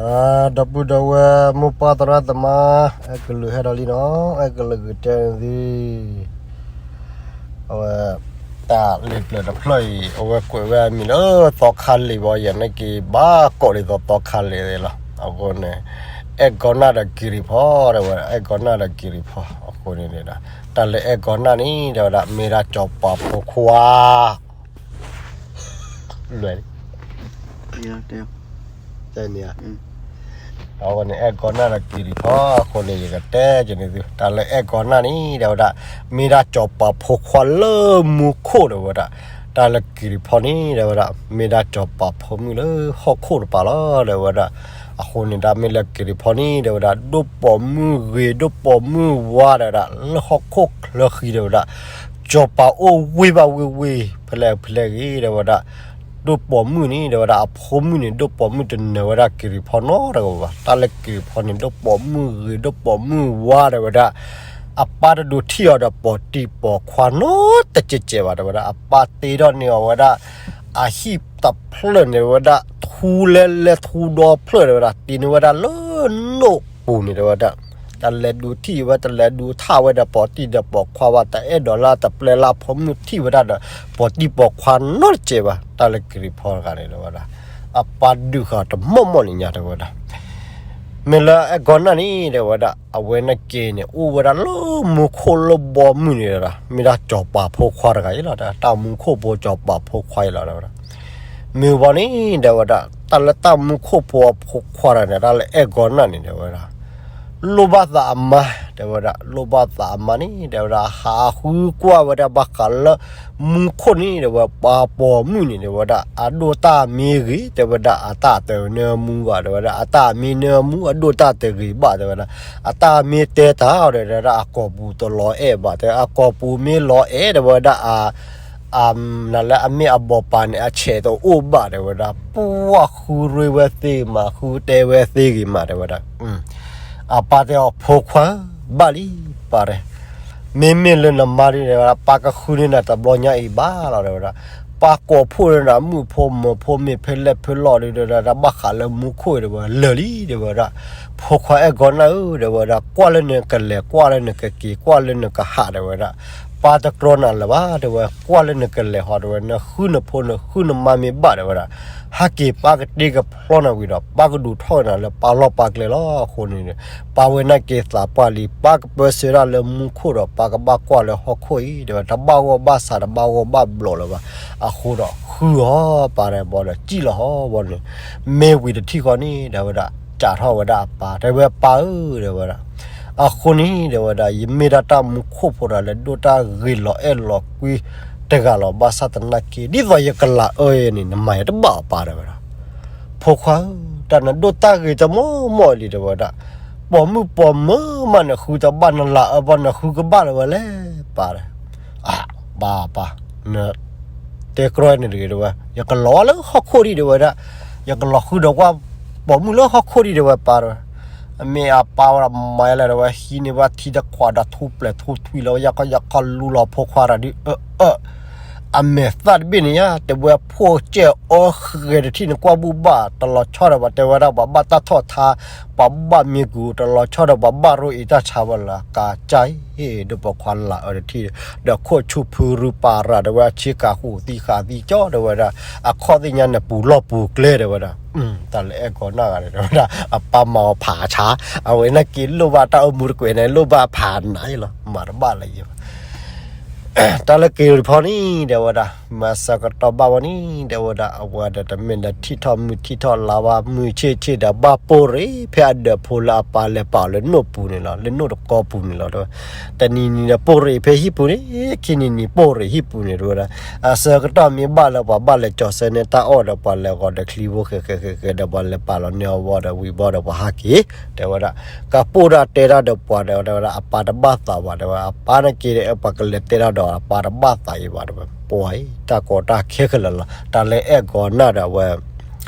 အဒီပုၢ်ဒီဝဲၢ် မိၢ်ပၢ်သရၣ်သမါ, အဲၣ်ကလုာ်ဟဲဒီးလံနီၤ, အဲၣ်ကလုာ်ဂုာ်တဲန့ၣ်သ့, အဝဲ တၢ်လ့ပျၢၤတဖျၢၣ်အံၤ အဝဲကွဲးဝဲအမံၤလၢသီခါလံာ်ဘီယဲၢ်န့ၣ်က့ၤ ဘၣ်ကိးဒ်သိးသီခါလံာ်သ့လီၤ. အဃိန့ၣ် အဲၣ်ကီနၢ်ဒီးကံၤရံၣ်ဖီ တဲဝဲဒၣ် အဲၣ်ကီနၢ်ဒီးကံၤရံၣ်ဖီ အဃိန့ၣ်ဒီး တၢ်လၢအဲၣ်ကီနၢ်န့ၣ် တဲဝဲဒၣ် မ့ၢ်ဒၣ်စီၤပၤဖိခွါ အဃိန့ၣ် အဲၣ်ကီနၢ်ဒီးကံၤရံၣ်ဖီ အဃိန့ၣ် ယကတဲက့ၤန့ၢ်သု တၢ်လၢအဲၣ်ကီနၢ်န့ၣ် တဲဝဲဒၣ် မ့ၢ်ဒၣ်စီၤပၤဖိခွါလၢမူခိၣ် တဲဝဲဒၣ်, တၢ်လၢကံၤရံၣ်ဖီန့ၣ် တဲဝဲဒၣ် မ့ၢ်ဒၣ်စီၤပၤဖိမုၣ်လၢဟီၣ်ခိၣ်တပၤလီၤ တဲဝဲဒၣ်. အဃိန့ၣ် တၢ်မ့ၢ်လၢကံၤရံၣ်ဖီန့ၣ် တဲဝဲဒၣ် ဒိၣ်ပိာ်မုၣ်ဂ့ၤ ဒိၣ်ပိာ်မုၣ်ဝါ တဲဝဲဒၣ် လၢဟီၣ်ခိၣ်ချၢဃံ တဲဝဲဒၣ် စီၤပၤအိၣ်ဝ့ၢ်ဘၣ်ဝ့ၢ်ဝ့ၢ် ဖဲလဲၣ်ဖဲလဲၣ်ဂ့ၤ တဲဝဲဒၣ် ဒိၣ်ပိာ်မုၣ်န့ၣ် တဲဝဲဒၣ် အဖိမုၣ်န့ၣ် ဒိၣ်ပိာ်မုၣ်တနၢၤဝဲဒၣ်ကံၤရံၣ်ဖီနီတဂၤဘၣ်. တၢ်လၢကံၤရံၣ်ဖီန့ၣ် ဒိၣ်ပိာ်မုၣ်ဂ့ၤ ဒိၣ်ပိာ်မုၣ်ဝါ တဲဝဲဒၣ် အပၢ်တဒိးထံၣ်အီၤဒီးပိာ်တံၢ်ပိာ်ခွါနီတကဲးကဲးဘၣ် တဲဝဲဒၣ်. အပၢ်တ့ထီၣ်န့ၢ်အီၤဝဲဒၣ် အဟံၣ်တဖျၢၣ်န့ၣ် တဲဝဲဒၣ် ထူလဲလဲထူဒီဖျၢၣ် တဲဝဲဒၣ် တ့န့ၢ်ဝဲဒၣ်လၢနိၣ်ပူၤန့ၣ် တဲဝဲဒၣ် တလဲၤဒိးထံၣ်ဝဲ တလဲၤဒိးထံၣ်ဝဲဒီးပိာ်တံၢ်ဒီးပိာ်ခွါဘၣ်, တအဲၣ်ဒိးလၢတပျဲလၢအဖိမုၣ်ထံၣ်ဝဲဒၣ်ဒီး ပိာ်တံၢ်ပိာ်ခွါနီတကဲးဘၣ်. တၢ်လၢကံၤရံၣ်ဖီတဂၤန့ၣ် တဲဝဲဒၣ် အပၢ်ဒုးဃာ်တမီၢ်မီၢ်န့ၣ်ညါ တဲဝဲဒၣ် မ့ၢ်လၢအဲၣ်ကီနၢ်န့ၣ် တဲဝဲဒၣ် အဝဲန့ၣ်က့ၤန့ၣ် အိၣ်ဝဲဒၣ်လၢမူခိၣ်လၢဘီမုၢ်န့ၣ်ဒီး မ့ၢ်ဒၣ်စီၤပၤဖိခွါတဂၤအံၤလီၤ. တၢ်မူခိၣ်ဖိစီၤပၤဖိခွါအံၤလီၤ တဲဝဲဒၣ်. မ့ၢ်ဘီန့ၣ် တဲဝဲဒၣ် တၢ်လၢတၢ်မူခိၣ်ဖိအဖိခွါတဂၤန့ၣ် တၢ်လၢအဲၣ်ကီနၢ်န့ၣ် တဲဝဲဒၣ် လိၣ်ဘၣ်သးအမါ တဲဝဲဒၣ် လိၣ်ဘၣ်သးအမါန့ၣ် တဲဝဲဒၣ် ဟးဃုကွၢ်ဝဲဒၣ်ဘၣ်ဃးလၢ မူခိၣ်န့ၣ် တဲဝဲ ပှၤပိာ်မုၣ်န့ၣ် တဲဝဲဒၣ် အဒိၣ်တၢ်မ့ၢ်ဂ့ၤ တဲဝဲဒၣ် အတၢ်တနၢမူဘၣ် တဲဝဲဒၣ် အတၢ်မ့ၢ်နၢမူ အဒိၣ်တၢ်တဂ့ၤဘၣ် တဲဝဲဒၣ် အတၢ်မ့ၢ်တဲတၢ်ဒီး တဲဝဲဒၣ် အကိာ်ပူၤတလီၤအဲၣ်ဘၣ် တဲ အကိာ်ပူၤမ့ၢ်လီၤအဲၣ် တဲဝဲဒၣ် အ နလၢအမ့ၢ်အဘီပၤန့ၣ် အဆဲးတအိၣ်ဘၣ် တဲဝဲဒၣ် ပှၢ်ဃုရ့ဝဲသ့မး ဃုတဲဝဲသ့ဂ့ၤမး တဲဝဲဒၣ် အပၢ်တဲအီၤ ဖိခွါဧၢ ဘၣ်လံ ပၢ်တဲ မ့မ့ၢ်လၢနမါဒ်န့ၣ် ပၢ်ကဃုန့ၢ်နၤတဘျီညါအံၤဘၣ်လီၤ တဲဝဲဒၣ် ပၢ်ကိးဖှိၣ်န့ၢ်နၤ မုၣ်ဖိမုၣ်ဖိမ့ၢ်ဖဲလဲၣ်ဖဲလဲၣ်ဒီး တၢ်ဘၣ်ဃးလၢမူခိၣ်အံၤ တဲဝဲ လၢာ်လံ တဲဝဲဒၣ် ဖိခွါအဲၣ်ကီနၢ်ဧၢ တဲဝဲဒၣ် ကွၢ်လၢနကလဲၤ ကွၢ်လၢနကက့ၤ ကွၢ်လၢနကဟး တဲဝဲဒၣ် ပၢ်တကြီနၤလၢၤဘၣ် တဲဝဲ ကွၢ်လၢနကလဲၤဟီ တဲဝဲ နဃုနဖိနဃုနမါမ့ၢ်ဘၣ် တဲဝဲဒၣ် ဟဲက့ၤ ပၢ်ကတ့ကဖျီနၤဝံၤဒီး ပၢ်ကဒုးထီၣ်က့ၤနၤလၢပၢ်လီၢ်ပၢ်ကျဲလီၤ. အဃိန့ၣ် ပၢ်ဝဲန့ၣ်က့ၤသးပှၢ်လံ ပၢ်ကပၢဆှၢဒၣ်လၢမူခိၣ်ဒီး ပၢ်ကဘၣ်ကွၢ်လၢဟီၣ်ခိၣ်အံၤ တဲဝဲ တဘၣ်ဂီၢ်ဘၣ်ဆး တဘၣ်ဂီၢ်ဘၣ်ဘျီးလၢၤဘၣ်. အဃိဒီးဃုအီၤ ပၢ်တဲဘီဒီး စံၣ်လီၤဟီဘီန့ၣ် မ့ၢ်ဝံၤတထံၣ်ဃီန့ၣ် တဲဝဲဒၣ် စးထီၣ်ဝဲဒၣ်အပၢ် တဲဝဲ ပၢ်ဧၢ တဲဝဲဒၣ် အဃိန့ၣ် တဲဝဲဒၣ် ယမ့ၢ်ဒၣ်တၢ်မူခိၣ်ဖိတဂၤလၢ ဒိၣ်တၢ်ဂ့ၤလီၤအဲၣ်လီၤကွံတဂၤလီၤ. ဘၣ်ဆၣ်သနာ်က့ ဒ်သိးယကလၤအၢယဲန့ၣ် နမၤယတဘၣ်အပၢ် တဲဝဲဒၣ် ဖိခွါဧၢ တၢ်နဒိၣ်တၢ်ဂ့ၤတမီၢ်မီၢ်လံ တဲဝဲဒၣ် ပိာ်မုၣ်ပိာ်မၢၤမး နဃုတဘၣ် နလၤအၢဘီ နဃုကဘၣ်လၢၤဝဲလဲၣ် ပၢ်တဲ အၢ ပၢ် ပၢ် န တဲကြီန့ၣ်တဂ့ၤ တဲဝဲ ယကလီၤဝဲလၢဟီၣ်ခိၣ်ဒံး တဲဝဲဒၣ် ယကလီၤဃုဒီးကွၢ် ပိာ်မုၣ်လၢဟီၣ်ခိၣ်ဒံး တဲဝဲ ပၢ်တဲဝဲ အမ့ၢ်အပၢ်ဝဲဒၣ် မၤယလဲၣ် တဲဝဲ ဟံးန့ၢ်ဝဲထံတခွးဒီးထူပျဲၢ်ထူထွံလီၤ ယကယကလူလီၤ ဖိခွါတဂၤဒုး အၢ အၢ အမဲာ်သၣ်တဘ့ၣ်န့ၣ်ယါ တဲဝဲ ဖိကဲအီဃဲၤတထံၣ်န့ၣ် ကွၢ်ဘူၣ်ဘၣ် တလီၤဆီဒီး ပှၤတဲဝဲဒၣ် ပှၤဘၣ်တၢ်ထီၣ်ထါ ပှၤဘၣ်မံၤကူၤ တလီၤဆီဒီး ပှၤဘၣ်ရိအံၤတၢ်ဆါဝဲလၢ ကါကၢ်အံၤ ဒိၣ်ပိာ်ခွါလၤအၢတထံၣ် ဒီးခိၣ်ဆူဖုရူပၤရၤ တဲဝဲ အဆ့ကၤဃူသံဃာ်သံကၠီ တဲဝဲဒၣ် အခီၣ်သ့ၣ်ညါနပူၤလီၢ်ပူၤကျဲ တဲဝဲဒၣ် တၢ်လၢအဲၣ်ကီနၢ်ဂၤန့ၣ် တဲဝဲဒၣ် အပၢ်မၤအီၤဖးဆါ အဝဲန့ၣ်က့ၤလိၣ်ဘၣ်တၢ်အိၣ်မူတကွဲးန့ၣ် လိၣ်ဘၣ်ဖးနးအံၤလီၤ မၤတဘၣ်လၢၤယံၤဘၣ် တၢ်လၢကံၤရံၣ်ဖီန့ၣ် တဲဝဲဒၣ် မၤစၢၤကတီၢ်ဘၣ်ဝဲန့ၣ် တဲဝဲဒၣ် အဝဲဒီးတမ့ၢ်လၢထံၣ်ထီၣ်မုၢ်ထံၣ်ထီၣ်လါဘၣ် မုၢ်ဆ့ၣ်ဆ့ၣ်ဒီးဘၣ်ပိၢ်ရ့ၣ် ဖဲအဒၢးဖိလၢအပၢ်လဲၤပာ်အီၤလၢနိၣ်ပူၤန့ၣ်လီၤ လၢနိၣ်တကီပူၤန့ၣ်လီၤ တဲဝဲ တနံၤနံၤဒီးပိၢ်ရ့ၣ်ဖဲဟံၣ်ပူၤန့ၣ် ခံနံၤနံၤပိၢ်ရ့ၣ်ဟံၣ်ပူၤန့ၣ် တဲဝဲဒၣ် အဆၢကတီၢ်မ့ၢ်ဘၣ်လၢပှၤဘၣ်လဲၤကၠီၤဆၢန့ၢ်တၢ်အီၣ်ဒီး ပှၤလဲၤဂီၤဒီးချံဖိဃဲၤဃဲၤဃဲၤဃဲၤဒီး ပှၤလဲၤပာ်လီၤန့ၢ်အဝီဒီးဝံၤဘီဒီးပှၤဟးက့ၤ တဲဝဲဒၣ် ကပိၢ်တၢ်တဲတၢ်ဒီးပှၤဒီး တဲဝဲဒၣ် အပၢ်တဘၣ်သးဘၣ် တဲဝဲ အပၢ်န့ၣ်က့ၤဒီး ပှၤကလဲၤတဲတၢ်ဒီး အပၢ်တဘၣ်သးအံၤဘၣ် တဲဝဲ ပှၤအံၤ တၢ်ကီတၢ်ခဲခဲလၢာ်လီၤ တၢ်လၢအဲၣ်ကီနၢ်ဒီးအဝဲ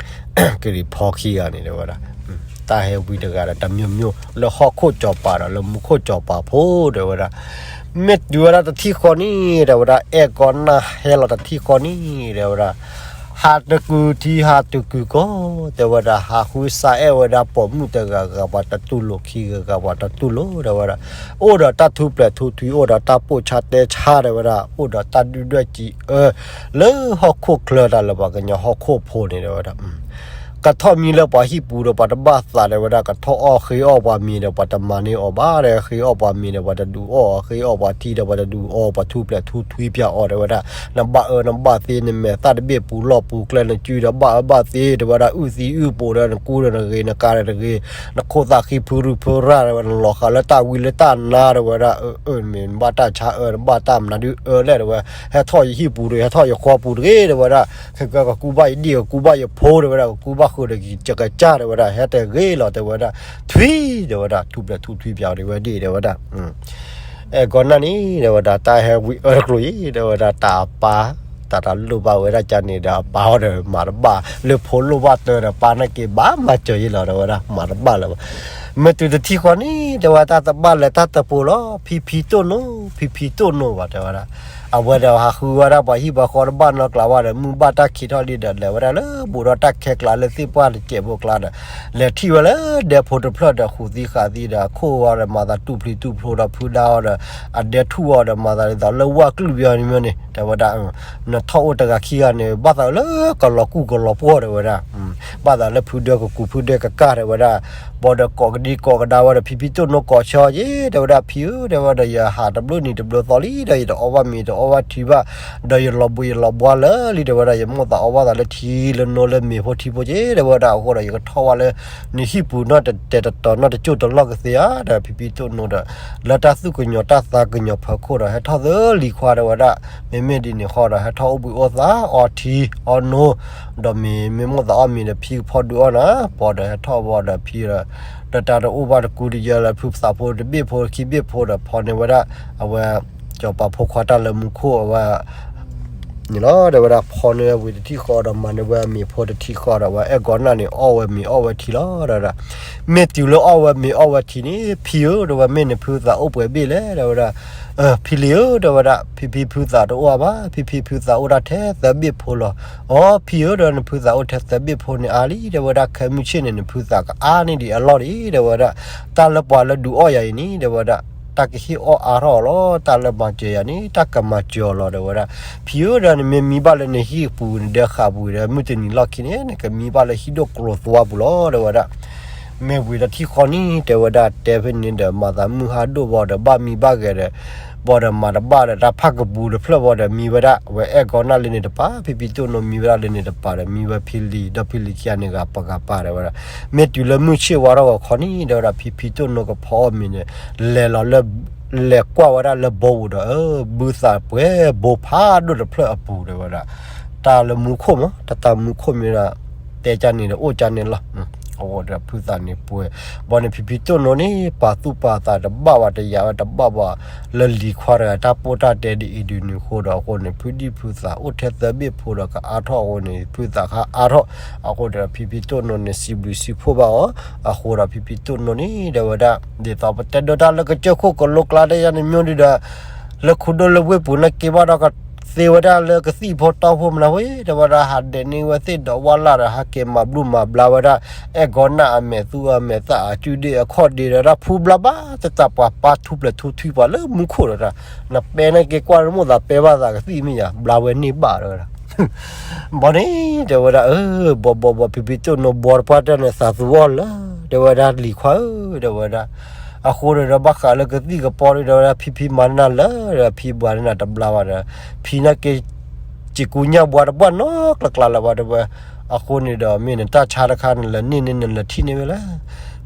ကံၤရံၣ်ဖီခံဂၤန့ၣ် တဲဝဲဒၣ် တၢ်ဟဲဝံတဂၤဒီး တမျိုးမျိုး လၢဟီၣ်ခိၣ်စီၤပၤဒီး လၢမူခိၣ်စီၤပၤဖိ တဲဝဲဒၣ် မ့ၢ်တုၤဝဲဒၣ်တထံၣ်ဃီန့ၣ် တဲဝဲဒၣ် အဲၣ်ကီနၢ်ဟဲလီၤတထံၣ်ဃီန့ၣ် တဲဝဲဒၣ် ဟးတကုာ်ထံဟးတကုာ်ကီၢ် တဲဝဲဒၣ် ဟးဃုစါအဲၣ်ဝဲဒၣ်ပိာ်မုၣ်တဂၤဂၤ ပှၤတတူၢ်လိာ်ခံဂၤဂၤ ပှၤတတူၢ်လိာ် တဲဝဲဒၣ်, အိၣ်ဒီးတၢ်ထူပျဲၢ်ထူထွံ အိၣ်ဒီးတၢ်ပိာ်ဆါတဲဆါ တဲဝဲဒၣ်, အိၣ်ဒီးတၢ်ဒုၣ်ဒွဲၣ်စံးအၢ လၢဟီၣ်ခိၣ်ချၢတၢ်လၢပှၤကညီဟီၣ်ခိၣ်ဖိန့ၣ် တဲဝဲဒၣ် ကထီၣ်မံလၢပှၤဟံၣ်ပူၤဒီး ပှၤတဘၣ်သး တဲဝဲဒၣ်, ကထီၣ်အီၣ်ဃ့အီၣ်ပှၤမ့ၤဒီး ပှၤတမၤန့ၢ်အီၤဘၣ်ဒီး ဃ့အီၣ်ပှၤမ့ၤဒီး ပှၤတဒုးအီၣ်အီၤ, ဃ့အီၣ်ပှၤထံဒီး ပှၤတဒုးအီၣ်, ပှၤထူပျဲၢ်ထူထွံပၠးအီၤ တဲဝဲဒၣ်, နဘၣ်အၢနဘၣ်သီ နမဲာ်သၣ်တဘ့ၣ်ပူၤလီၢ်ပူၤကျဲ နစုဒီးဘၣ်အၢဘၣ်သီ တဲဝဲဒၣ်, အုၣ်သံအုၣ်ပူၤဒီး နကူဒီးနဂ့ၤ နကၤဒီးတဂ့ၤ, နခိၣ်သးဃံဖုရူဖုရၢ် တဲဝဲဒၣ်, နလီၤဃာ်လၢတၢ်ဝံလၢတၢ်နါ တဲဝဲဒၣ်, အၢ မ့ၢ်နဘၣ်တၢ်ဆါအၢ နဘၣ်တၢ်မနုၤဒုးအၢလဲၣ် တဲဝဲ, ဟဲထီၣ်ယဟံၣ်ပူၤဒီး ဟဲထီၣ်ယဃီပူၤတဂ့ၤ တဲဝဲဒၣ်, ခဲကကကူဘၣ်ယဒံၣ် ကကူဘၣ်ယဖိ တဲဝဲဒၣ်, ကကူဘၣ်ဃုာ်ဒီး ကကစၢ် တဲဝဲဒၣ်, ဟဲတဂ့ၤလီၤ တဲဝဲဒၣ်, ထွံ တဲဝဲဒၣ်, ထူပျဲၢ်ထူထွံပၠးအီၤ တဲဝဲဒၣ်, အဲၣ်ကီနၢ်န့ၣ် တဲဝဲဒၣ်, တၢ်ဟဲဝံအၢတကျိၤအံၤ တဲဝဲဒၣ်, တၢ်အပၢ် တၢ်တလိၣ်ဘၣ်ဝဲဒၣ်ကန့ၣ်ဒီး အပၢ်အီၤဒီးမၤတဘၣ်, လၢဖိလိၣ်ဘၣ်တၢ်ဒီး ပၢ်နာ်က့ၤဘၣ်မၤစၢၤယဲလီၤ တဲဝဲဒၣ်, မၤတဘၣ်လၢၤဘၣ်, မ့ၢ်တုၤတထံၣ်ဃီန့ၣ် တဲဝဲဒၣ်, တၢ်တဘၣ်လဲၤတၢ်တပူၤလီၤ, ဖံဖံတိၣ်နိ, ဖံဖံတိၣ်နိဘၣ် တဲဝဲဒၣ်, အဝဲဒီးဟးဃုဝဲဒၣ်ပှၤဟံၣ်ပှၤဃီတဘၣ်နီတကျးဘၣ်ဒီး မုၢ်ဘၣ်တၢ်ခံးထီၣ်လံဒီး လဲၤဝဲဒၣ်လၢဘူးဒီးတၢ်ခဲကျါလၢသ့ၣ်ပှၢ်တစဲးဖိကျါဒီး လဲၤထံၣ်ဝဲလၢဒဲဖိတဖျၢၣ်ဒီး ဃုာ်သံဃာ်သံဒီး အခိၣ်ဝဲဒီး မၤသးတူၢ်ဖျံးတူၢ်ဖျိဒီးဖုဒါအီၤဒီး အဒဲထူၣ်အီၤဒီး မၤသးဒ်သိးလၢဝၣ်ကလုၢ်ပယီၤန့ၣ်မ့ၢ်န့ၣ် တဲဝဲဒၣ်, နထီၣ်အိၣ်တဂၤခံဂၤန့ၣ် ဘၣ်သးလၢကလီၤကူၣ်ကလီၤပှီၢ် တဲဝဲဒၣ်, ဘၣ်သးလၢဖုဒၢကကူးဖုဒၢကကၢ် တဲဝဲဒၣ်, ဘၣ်ဒီးကိးကဒံကိးကဒါဝဲဒီး ဖံဖံတိၣ်နိကိးဆၢအီၤက့ၤ တဲဝဲဒၣ်, ဖံဧၢ တဲဝဲဒီး ယဟးတဘျုးနံၤတဘျုးသီလံဒီး ယတအီၣ်ဘၣ်မ့ၤတအီၣ်ဘၣ်ထံဘၣ်, ဒီးယလီၤဘှံးယလီၤဘှါလၢာ်လံ တဲဝဲဒၣ်, ယမိၣ်သးအီၣ်ဘၣ်သးလၢထံလၢနိလၢမ့ၤဖိထံဖိက့ၤ တဲဝဲဒၣ်, အဃိဒီး ယကထီၣ်ဝဲလၢနဟံၣ်ပူၤနီတတဲာ်တတီၤနီတကၠိၢ်တလီၢ်ကသ့ဧါ ဒီးဖံဖံတိၣ်နိဒီး လၢတၢ်သူၣ်ကညီၤတၢ်သးကညီၤဖီခိၣ်ဒီး ဟဲထီၣ်သၢလံၤခွါ တဲဝဲဒၣ်, မ့မ့ၢ်ဒ်န့ၣ်ဃီဒီး ဟဲထီၣ်အိၣ်ဘှံးအိၣ်သါအီထံအီနိ, ဒီးမ့မ့ၢ်မိၣ်သးအီၣ်မ့ၤဒီး ဖံကဖီဒုးအီၣ်နၤ ပီဒီး ဟဲထီၣ်ဝဲဒီးဖံဒီး ဒီးတၢ်တအိၣ်ဘၣ်တကူတယၢလၢ ဖုသးဖိတဘ့ၣ်ဖိခံဘ့ၣ်ဖိဒီး ဖီန့ၢ်ဝဲဒၣ် အဝဲ စီၤပၤဖိခွါတၢ်လၢမူခိၣ်အဝဲန့ၣ်လီၤ တဲဝဲဒၣ်, ဖီန့ၢ်ဝဲဝံၤတထံၣ်ဃီဒီး မၤန့ၢ်ဝဲအမ့ၤဖိတထံၣ်ဃီဒီး အဝဲအဲၣ်ကီနၢ်န့ၣ် အီၣ်ဝဲမ့ၤအီၣ်ဝဲထံလီၤ တဲဝဲဒၣ်, မ့ၢ်တုၤလၢအီၣ်ဝဲမ့ၤအီၣ်ဝဲထံန့ၣ် ဖံဧၢ တဲဝဲ မ့ၢ်နဖုသးအိၣ်ပှဲၤဘ့ၣ်လဲၣ် တဲဝဲဒၣ်, ဖံလံၤဧၢ တဲဝဲဒၣ်, ဖံဖံဖုသးတအိၣ်ဘၣ်, ဖံဖံဖုသးအိၣ်ဒၣ်ထဲသၢဘ့ၣ်ဖိလီၤ. အီ ဖံဧၢ ဒီးနဖုသးအိၣ်ထဲသၢဘ့ၣ်ဖိန့ၣ်အါလံ တဲဝဲဒၣ်, ခဲမုၢ်ဆ့ၣ်န့ၣ် နဖုသးကအါန့ၢ်ဒံးအလီၢ်ဒံး တဲဝဲဒၣ်, တၢ်လၢပှၤလၢဒုးအီၣ်ယၤအံၤန့ၣ် တဲဝဲဒၣ်, တၢ်ကဟ့ၣ်အီၣ်အါထီၣ်အီၤလီၤ, တၢ်လၢမၤစၢၤယၤန့ၣ် တၢ်ကမၤစၢၤအီၤလီၤ တဲဝဲဒၣ်, ဖံဧၢ ဒီးနမ့ၢ်မံဘၣ်လၢနဟံၣ်ပူၤ နဒဲဃာ်ပူၤဒီး မုၢ်တနံၤလီၢ်ခံန့ၣ် နကမံဘၣ်လၢဟံၣ်ဒိၣ်ကျိၤသွါပူၤလီၤ တဲဝဲဒၣ်. မ့ၢ်ဝံၤတထံၣ်ဃီန့ၣ် တဲဝဲဒၣ် တဲဖဲန့ၣ်ဒီး မၤသးမုၢ်ဟါဒိၣ်ဘၣ်ဒီး ဘၣ်မံဘၣ်ဂဲၤဒီး ဘၣ်ဒီးမၤတဘၣ်ဒီး တၢ်ဖးကပူၤတဖျၢၣ်ဘၣ်ဒီး မံဝဲဒၣ် အဝဲအဲၣ်ကီနၢ်လၢန့ၣ်တပၤ, ဖံဖံတိၣ်နိမံဝဲဒၣ်လၢန့ၣ်တပၤဒီး မံဝဲဖံလံၤ ဒီးဖံလံၤခံဂၤန့ၣ် ဂၤပဂၤပၤ တဲဝဲဒၣ်. မ့ၢ်တုၤလၢမုၢ်ဆ့ၣ်ဝါထီၣ်ဂီၤခီန့ၣ် တဲဝဲဒၣ် ဖံဖံတိၣ်နိကဖီအီၣ်မ့ၤန့ၣ် လဲၤလီၤလၢ လဲၤကွၢ်ဝဲဒၣ်လၢဘီပူၤဒီး ဘုသးပှဲၤဘိဖးဒိၣ်တဖျၢၣ်အပူၤ တဲဝဲဒၣ်. တၢ်လၢမူခိၣ်မး တၢ်တၢ်မူခိၣ်မ့ၢ်ဒၣ် တဲကန့ၣ်ဒီး အိၣ်ကန့ၣ်လီၤ. အဃိဒီးဖုသးန့ၣ်ပှဲၤ ဘီန့ၣ် ဖံဖံတိၣ်နိန့ၣ် ပာ်သူၣ်ပာ်သးတဘၣ်ဘၣ် တယာ်ဝဲတဘၣ်ဘၣ် လၢလံၤခွါတဂၤ တၢ်ပိၢ်တၢ်တဲဒ်အံၤဒ်နုၤအဃိဒီး အဃိန့ၣ် ဖုဒံၣ်ဖုသးအိၣ်ထဲသၢဘ့ၣ်ဖိဒီး ကအါထီၣ်အဃိန့ၣ် ဖုသးခါအါထီၣ် အဃိဒီး ဖံဖံတိၣ်နိန့ၣ် စံးဘျုးစံးဖှိၣ်ဘၣ်အီၤ အဃိဒီး ဖံဖံတိၣ်နိန့ၣ် တဲဝဲဒၣ် ဒ်သိးပတဲဒိတၢ်လၢကစၢၢ်ခိၣ်ကလိကျါတယါန့ၣ် မ့ၢ်ဒုဒီး လၢခူဒိၣ်လၢဝ့ၢ်ပူၤန့ၣ်က့ၤဘၣ်ဒီး ကသ့ဝဲဒၣ်လၢကသံၣ်ဖိတီဖိမနုၤဝဲ တဲဝဲဒၣ် ဟးဒဲးန့ၢ်ဝဲသ့ၣ်ဒီးဝၣ်လၢ်ဒီး ဟးက့ၤမၤဘျုးမၤဘျါဝဲဒၣ် အဲၣ်ကီနၢ်အမဲာ်သူအမဲာ်သၣ်အစုဒ့အခီၣ်ဒ့ဒီး တၢ်ဖူဘျါဘၣ် တၢ်ပှၤပာ်ထူပျဲၢ်ထူထွံပှၤလၢမူခိၣ်ဒီး နပဲန့ၣ်က့ၤကွၢ်လၢမိၣ်သးပဲဘၣ်သးကသံၣ်မ့ၢ်ယၤ ဘျါဝဲန့ၢ်ဘၣ် တဲဝဲဒၣ် ဘီန့ၣ် တဲဝဲဒၣ် အၢ ဘီဘီဘီ ဖံဖံတိၣ်နိဘီတပှၢ်တၢၢ်န့ၣ် သးသူအီၤလၢ တဲဝဲဒၣ် လံၤခွါဧၢ တဲဝဲဒၣ် အဃိဒီး ဘၣ်ဃးလၢကသံၣ်ကပီၤဒီး တဲဝဲဒၣ် ဖံဖံမၤန့ၢ်လၢ ဒီးဖံဘှါန့ၢ်နၤတဘျါဘၣ်ဒီး ဖံန့ၣ်က့ၤ စံးကူညၣ်ဘှါတဘၣ်နီတကျါလၢၤဘၣ် တဲဝဲ အဃိန့ၣ်ဒီး မ့ၢ်နတၢ်ဆါတခါန့ၣ် လဲၤန့ၢ်န့ၣ် နလဲၤထံၣ်န့ၢ်ဝဲလဲၣ်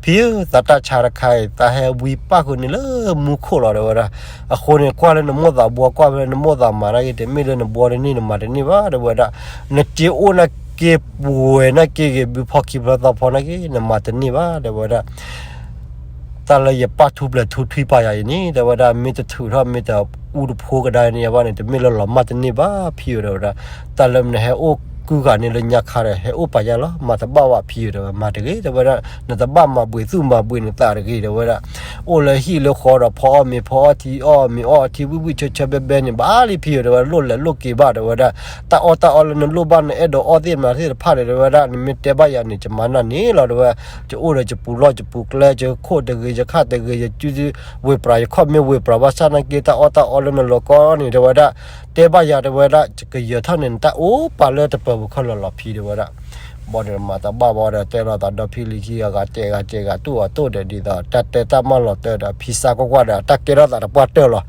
ဖံဧၢ သးတၢ်ဆါတခါအံၤ သးဟဲဝံပၣ်ဃုာ်န့ၣ်လၢမူခိၣ်လီၤ တဲဝဲဒၣ် အဃိန့ၣ် ကွၢ်လၢနမိၣ်သးဘှီ ကွၢ်ဖဲနမိၣ်သးမၤနာ်က့ၤ တမ့ၢ်လၢနဘှီတန့ၢ် နမၤတန့ၢ်ဘၣ် တဲဝဲဒၣ် နစ့အိၣ်နာ်က့ၤ ပှဲၤနာ်က့ၤဂ့ၤ ဘုဖီခံဖျၢသီဖီနာ်က့ၤ နမၤတန့ၢ်ဘၣ် တဲဝဲဒၣ် တၢ်လၢယပာ်ထူပျဲၢ်ထူထွံပာ်ယၤအံၤန့ၣ် တဲဝဲဒၣ် မ့ၢ်တထုးထီၣ် မ့ၢ်တအူတဖိကဒါန့ၣ် ယဘၣ်န့ၣ် တမ့ၢ်လၢလီၤမၢ်တန့ၢ်ဘၣ် ဖံဧၢ တဲဝဲဒၣ် တၢ်လၢနဟဲအိၣ်ကုၢ်ဂၤန့ၣ်လၢညါခါဒီး ဟဲအိၣ်ပာ်ယၤလီၤ မၤတဘၣ်ဝဲ ဖံဧၢ တဲဝဲ မၤတဂ့ၤ တဲဝဲဒၣ် နတဘၣ်မၤဘှံးသူၣ်မၤဘှံးနသးတဂ့ၤ တဲဝဲဒၣ် အိၣ်လၢဟံၣ်လၢဃီဒီး ဖီအီၣ်မ့ၤဖီအီၣ်ထံ အီၣ်မ့ၤအီထံ ဝံၣ်ဝံၣ်ဆၢဆၢဘဲဘဲန့ၣ် ဘၣ်လံဖံဧၢ တဲဝဲဒၣ် လိၣ်လဲၤလိၣ်က့ၤဘၣ် တဲဝဲဒၣ်. တၢ်အီၣ်တၢ်အီလၢနလိၣ်ဘၣ် နအဲၣ်ဒိးအီၣ်သ့ၣ်မနုၤသ့ၣ်တဖၣ်န့ၣ် တဲဝဲဒၣ် နမ့ၢ်တဲဘၣ်ယၤန့ၣ် ယမၤနၢ်န့ၣ်လီၤ တဲဝဲ. ယအိၣ်ဒီးယပူၤလီၢ်ယပူၤကျဲ ယခိၣ်တဂ့ၤ ယခၣ်တဂ့ၤ ယစုဝ့ၤပြး ယခီၣ်မ့ၢ်ဝ့ၤပြး ဘၣ်ဆၣ်နာ်က့ တၢ်အီၣ်တၢ်အီလၢနလီၤကီန့ၣ် တဲဝဲဒၣ် တဲဘၣ်ယၤ တဲဝဲဒၣ် ယကယၢၤထီၣ်န့ၣ် နတၢ်အိၣ်ပာ်လၢတပၢၤပူၤခီလၢာ်လီၤဖံ တဲဝဲဒၣ်. ဘၣ်ဒီးမၤတဘၣ်ဘၣ်ဒီး တဲလိာ်သးဒီဖံလံခံဂၤ ကဲဂၤကဲဂၤ တူၢ်အီၤတိၢ်ဒီး ဒ်သိးတၢ်တဲတၢ်မၤလီၤတၢ်ဒီး အဖံစၢ်ကွၢ်ကွၢ်ဒီး တၢ်ကဲထီၣ်သးတပှၢ်တၢၢ်လီၤ.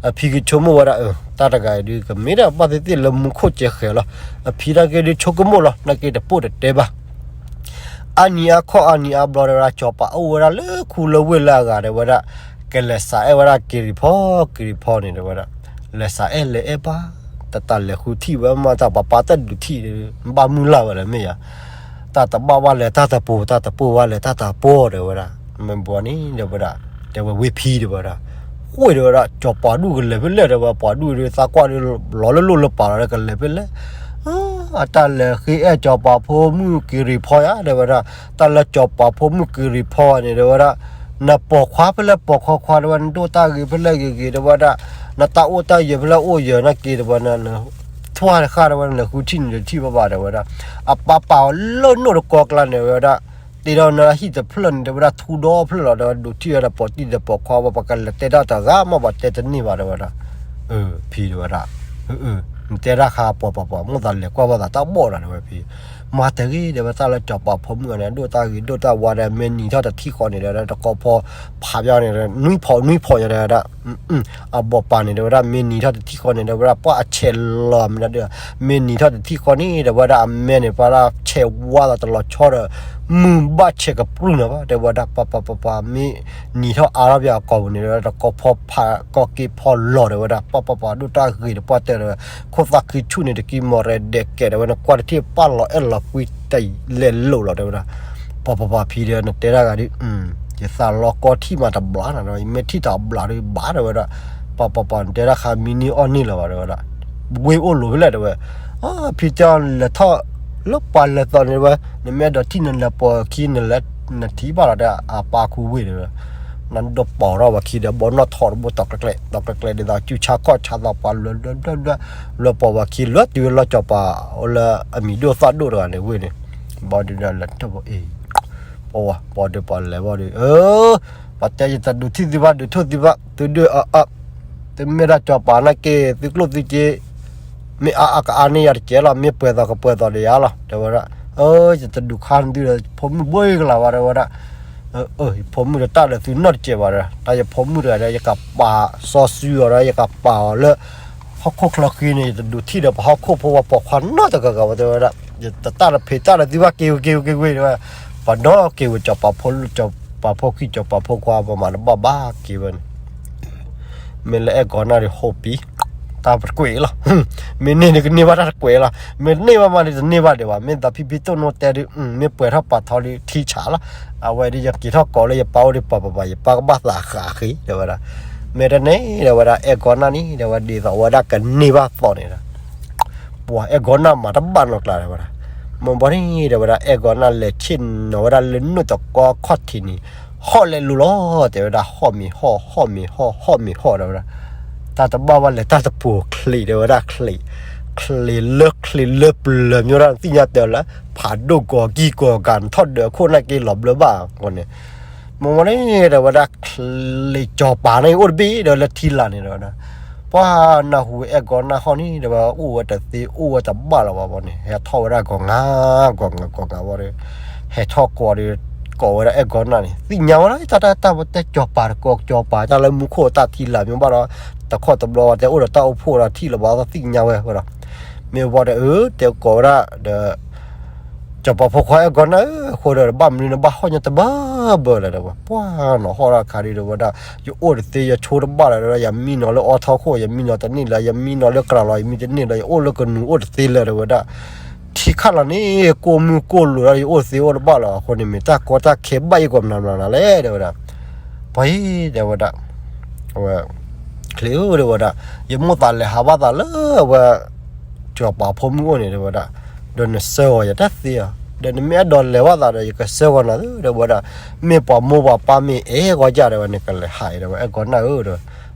အဖံကဆိကမိၣ်ဝဲဒၣ် အၢ တၢ်တဂၤအံၤဒုး ကမ့ၢ်ဒၣ်ဘၣ်သ့ၣ်သ့ၣ်လၢမူခိၣ်စဲဃဲၤလီၤ. အဖံတၢ်က့ဒုးဆိကမိၣ်လီၤ နာ်က့တပိၢ်တတဲဘၣ်. အါနံၤအါခီအါနံၤအါဘျီ တဲဝဲဒၣ် စီၤပၤအိၣ်ဝဲဒၣ်လၢခူလၢဝ့ၢ်လၢအဂၤ တဲဝဲဒၣ် ကလဲၤစးအဲၣ်ဝဲဒၣ်က့ၤရံၤဖီ က့ၤရံၤဖီန့ၣ် တဲဝဲဒၣ် လဲၤစးအဲၣ်လဲၤအဲၣ်ဘၣ် တၢ်တလဲၤဃုထံၣ်ဝဲ မ့ၢ်တၢ်ပပၢ်တၢ်ဒုးထံၣ် ဘၣ်မုၢ်လၢ်ဝဲလၢမ့ၢ်ယၤ တၢ်တဘၣ်ဘၣ်လဲၤတၢ်တပူၤ တၢ်တပိၢ်ဘၣ်လဲၤတၢ်တပိၢ် တဲဝဲဒၣ်. မ့ၢ်ဘီန့ၣ် တဲဝဲဒၣ် တဲဝဲဝ့ၢ်ဖံ တဲဝဲဒၣ် ဃိ တဲဝဲဒၣ် စီၤပၤဒူၣ်ကလဲၤဖဲလဲၣ် တဲဝဲ ပှၤဒူၣ်ဒုးသးကွၢ်ဒုး လီၤလၢလိၣ်လၢပာ်လီၤ ကလဲၤဖဲလဲၣ်. အတၢ်လဲၤဃ့အဲၣ်စီၤပၤဖိမုၣ်က့ၤရံၤဖီယၤ တဲဝဲဒၣ်. တၢ်လၢစီၤပၤဖိမုၣ်က့ၤရံၤဖီန့ၣ် တဲဝဲဒၣ် နပိာ်ခွါဖဲလဲၣ်ပိာ်ခွါခွါ တဲဝဲ နဒိၣ်တၢ်ဂ့ၤဖဲလဲၣ်ဂ့ၤဂ့ၤ တဲဝဲဒၣ်. နတၢ်အိၣ်တၢ်ယၢၤဖဲလဲၣ်အိၣ်ယၢၤနာ်က့ တဲဝဲ န ထွါတဃၣ် တဲဝဲ နလဲၤဃုထံၣ်န့ၣ်တထံၣ်ဘၣ်ဘၣ် တဲဝဲဒၣ်. အပၢ်ပာ်အီၤလၢနိၣ်တကီကျါန့ၣ် တဲဝဲဒၣ် တ့ဒီးနဟံၣ်တဖျၢၣ်န့ၣ် တဲဝဲဒၣ် ထူဒီဖျၢၣ်လီၤ တဲဝဲ ဒိးထံၣ်ဝဲဒၣ်ပိာ်တံၢ်ဒီးပိာ်ခွါဝဲ ပကလဲၤတဲတၢ်တဂၤမ့ၢ်ဘၣ်တဲတန့ၢ်ဘၣ် တဲဝဲဒၣ်. ဖံ တဲဝဲဒၣ် နတဲတၢ်ခါပှၤပှၤပှၤ မိၣ်သးလဲၤကွၢ်ဘၣ်သးတၢ်ဘီၣ်ဒီး တဲဝဲဖံ မၤတဂ့ၤ တဲဝဲ တၢ်လၢစီၤပၤဖိမုၣ်အန့ၣ် ဒိၣ်တၢ်ဂ့ၤဒိၣ်တၢ်ဝါဒီး မ့ၢ်နံၤထီၣ်တထံၣ်ဃီန့ၣ် တဲဝဲဒၣ် တကီဖီဖးပျီန့ၣ် နွံဖီနွံဖီယၤ တဲဝဲဒၣ်. အဘီၣ်ပၤန့ၣ် တဲဝဲဒၣ် မ့ၢ်နံၤထီၣ်တထံၣ်ဃီန့ၣ် တဲဝဲဒၣ် ပှၤအဆဲးလီၤမ့ၢ်ဒၣ်ဒီး မ့ၢ်နံၤထီၣ်တထံၣ်ဃီန့ၣ် တဲဝဲဒၣ် အမဲန့ၣ် ပှၤဒၣ်ဆဲးဝါသးတလီၤဆီဒီး မုၢ်ဘၣ်ဆဲးကပြုၢ်န့ၣ်ဘၣ် တဲဝဲဒၣ် ပှၤပှၤပှၤပှၤ မ့ၢ်နံၤထီၣ်အါထီၣ်ပၠးအကိာ်ပူၤန့ၣ် တဲဝဲဒၣ် တကီဖီဖးကီက့ဖီလီၤ တဲဝဲဒၣ် ပှၤပှၤပှၤ ဒိၣ်တၢ်ဂ့ၤတပှၢ်တၢၢ် တဲဝဲ ခိၣ်သၣ်ခံဆူၣ်န့ၣ် တကံမီၤရဲဒဲးကဲး တဲဝဲ နကွၢ်တထံၣ်ပၢ်လီၤအဲၣ်လီၤကွံတလဲၤလိာ်လီၤ တဲဝဲဒၣ်. ပှၤပှၤပှၤဖံဒီး နတဲတၢ်ဂၤဒုး ယသးလီၤကီထံၣ်မးတဘျီနီၤ ယမ့ၢ်ထံၣ်တဘျီဒုးဘၣ် တဲဝဲဒၣ်. ပှၤပှၤပှၤ နတဲတၢ်ခါမံၤနံၤအီၣ်နံၤလၢၤဘၣ် တဲဝဲဒၣ်. ဝ့ၢ်အိၣ်လိၤဖဲလဲၣ် တဲဝဲ. ဖံတဲအီၤ လဲၤထီၣ်လၢပှၤလဲၤသိးန့ၣ် တဲဝဲ နမ့ၢ်အဲၣ်ဒိးထံၣ်နလဲၤပိာ်ခံ နလဲၤနထံၣ်ဘၣ်လီၤ တဲ အပၢ်ခူဝ့ၢ် တဲဝဲ. နဒိးပိာ်ထီၣ်ဝဲခံဒီး ဘီနီၣ်ထီၣ်တဘိ တီၤကျဲကျဲ တီၤကျဲကျဲ ဒ်သိး စုဆါခီၣ်ဆါသးပှၤ လၢလၢလၢလၢ လၢပိာ်ဝဲခံ လၢတုၤလၢစီၤပၤအိၣ်လၢအမံၤဒိၣ်သၣ်ဒိၣ်တဂၤန့ၣ်ဝ့ၢ်န့ၣ် ဘီဒုးဒီးလဲၤထီၣ်ဘိအ့ၣ် ပှၤဝဲ ပှၤဒုးပှၤလဲၤဘီဒုး ပှၤတဲယတဒုးထံၣ်သုဘၣ် ဒုးထိၣ်သုဘၣ် သုဒုးအအ သုမ့ၢ်ဒၣ်စီၤပၤနာ်က့ သုကျိၣ်သုစ့ မ့ၢ်အါအါကအါန့ၢ်ယၤတကဲလီၤ မ့ၢ်ပှဲၤသိးကပှဲၤသိးဒီးယၤလီၤ တဲဝဲဒၣ်. ယတဒုးခါသုဒီး ဖိမုၣ်ဘှံးကလာ်ဘၣ် တဲဝဲဒၣ်. ယဖိမုၣ်တတၢ်ဒီးသုနီတစဲးဘၣ်ဒီး တၢ်ယဖိမုၣ်တဂၤဒီး ယကပာ်စီဆှံအီၤဒီး ယကပာ်အီၤလၢ ဟီၣ်ခိၣ်ချၢဃံန့ၣ် ယတဒုးထံၣ်ဒီးပှၤဟီၣ်ခိၣ်ဖိဝဲပိာ်ခွါနီတဂၤဂၤဘၣ် တဲဝဲဒၣ်. ယတတၢ်တဖံးတၢ်ဒီးသုဘၣ်က့ၤဝဲက့ၤဝဲက့ၤဝဲ တဲဝဲ. ပှၤဒီက့ၤဝဲ စီၤပၤဖိ စီၤပၤဖိခွံ စီၤပၤဖိခွါ ပှၤမၤတဘၣ်ဘၣ်က့ၤဝဲန့ၣ် မ့ၢ်လၢအဲၣ်ကီနၢ်ဒီး ဟိပံ တၢ်တကွဲးလီၤ. မ့ၢ်န့ၢ်န့ၣ်ကန့ၢ်ဘၣ်တၢ်တကွဲးလီၤ မ့ၢ်တန့ၢ်ဘၣ်မးန့ၣ် တန့ၢ်ဘၣ်ဒံးဘၣ် မ့ၢ်သးဖံဖံတိၢ်နီၣ်တဲဒုး မ့ၢ်ပှဲၤထီၣ်ပာ်ထီဒုး ထံဆးလီၤ. အဝဲဒုး ယက့ၤထီၣ်ကိးလၢယပၢ်အိၣ်ဒီး ပှၤပှၤပှၤ ယပၢ်ကဘၣ်သးဃးဃ့ တဲဝဲဒၣ်. မ့ၢ်တန့ၢ် တဲဝဲဒၣ် အဲၣ်ကီနၢ်န့ၣ် တဲဝဲ ဒ်သိးဝဲဒၣ်ကန့ၢ်ဘၣ်သိးန့ၣ်ဒီး ပှၤအဲၣ်ကီနၢ်မၤတဘၣ်နီတကျါ တဲဝဲဒၣ်. မ့ၢ်ဘီန့ၣ် တဲဝဲဒၣ် အဲၣ်ကီနၢ်လဲၤဆ့ၣ်နီၤဝဲဒၣ်လၢနိၣ်တကီခီၣ်ထံးန့ၣ် ဟီၣ်လဲၤလူၤလီၤ တဲဝဲဒၣ် ဟီၣ်မ့ၤဟီၣ် ဟီၣ်မ့ၤဟီၣ် ဟီၣ်မ့ၤဟီၣ် တဲဝဲဒၣ်. တၢ်တဘၣ်ဘၣ်လဲၤတၢ်တပူၤချံး တဲဝဲဒၣ် ချံး ချံးလၢချံးလၢပျၢၤ မ့ၢ်ဝဲဒၣ် နသ့ၣ်ညါတဲလၢ ဖးဒိၣ်ကီၤကံၢ်ကီၤကၤ နထီၣ်ဒၢးအခိၣ်နာ်က့လီၤဘျၢဘၣ်အဃိန့ၣ် မ့ၢ်ဝဲန့ၣ် တဲဝဲဒၣ် ချံးစီၤပၤန့ၣ် အိၣ်တဘ့ၣ်ဒီးလၢထံလာ်န့ၣ် တဲဝဲဒၣ်. ပှၤနၢ်ဟူအဲၣ်ကီနၢ်ဟီၣ်န့ၣ် တဲဝဲ အိၣ်ဝဲတသ့ အိၣ်ဝဲတဘၣ်လၢၤဘၣ်ဘီန့ၣ် ဟဲထီၣ်ဝဲဒၣ်ကီၤငါ ကီၤငါကီၤငါဘီဒီး ဟဲထီၣ်ကိးဒီး ကိးဝဲဒၣ်အဲၣ်ကီနၢ်န့ၣ် သ့ၣ်ညါဝဲဒၣ် တၢ်တၢ်တၢ်တဲစီၤပၤတကိး စီၤပၤတၢ်လၢမူခိၣ်တၢ်ထံလာ်မ့ၢ်ဘၣ်ဒီး တခီတဘျီတဲအိၣ်ဒီးတၢ်အိၣ်ဖှိၣ်ဒီးထံၣ်လၢၤဘၣ်သ့ၣ်ညါဝဲဝဲဒီး မ့ၢ်ဝဲဒီး အၢ တဲကိးဝဲဒၣ်ဒီး စီၤပၤဖိခွါအဲၣ်ကီနၢ်ဧၢ အဃိဒီး ဘၣ်မနုၤနဘၣ်ဟီၣ်ညါတဘၢဘၢလဲၣ် တဲဝဲ ပှၤနီၤဟီၣ်ဒၣ်ခါဒုး တဲဝဲဒၣ် ယအိၣ်တသ့ ယဆိတဘၣ်လၢၤ တဲဝဲဒၣ် ယမံနီၤလၢအီထီခိၣ် ယမံနီၤတန့ၢ်လၢၤ ယမံနီၤလၢကြၤလီၤ ယမံတန့ၢ်လၢၤ ယအိၣ်လၢကနူၤအိၣ်တသ့လၢၤ တဲဝဲဒၣ် ထံခါလီၤန့ၣ် ကိၢ်မုၢ်ကိၢ်လိၤဒီး ယအိၣ်တသ့အိၣ်တဘၣ်လၢၤ အဃိန့ၣ် မ့ၢ်တၢ်ကီတၢ်ခဲဘၣ်ယိၣ်ကိးမနုၤမနုၤလဲၣ် တဲဝဲဒၣ် ပှၤအံၤ တဲဝဲဒၣ် အဝဲ ချံးဧၢ တဲဝဲဒၣ် ယမိၣ်သးလဲၤဟးဘၣ်သးလၢအဝဲ စီၤပၤဖိမုၣ်အိၣ်န့ၣ် တဲဝဲဒၣ် ဒီးနဆှၢအီၤယတၢ်သ့ဧါ ဒီးနမ့ၢ်အဲၣ်ဒိးလဲၤဘၣ်သးဒီး ယကဆှၢဂီၤနၤသု တဲဝဲဒၣ်. မ့ၢ်ပှၤမိၢ်ပှၤပၢ်မ့ၢ်အဲၣ်ဂီၤကၢ် တဲဝဲ, နကလဲၤဟးအံၤ တဲဝဲ, အဲၣ်ကီနၢ်ဧၢ တဲဝဲ.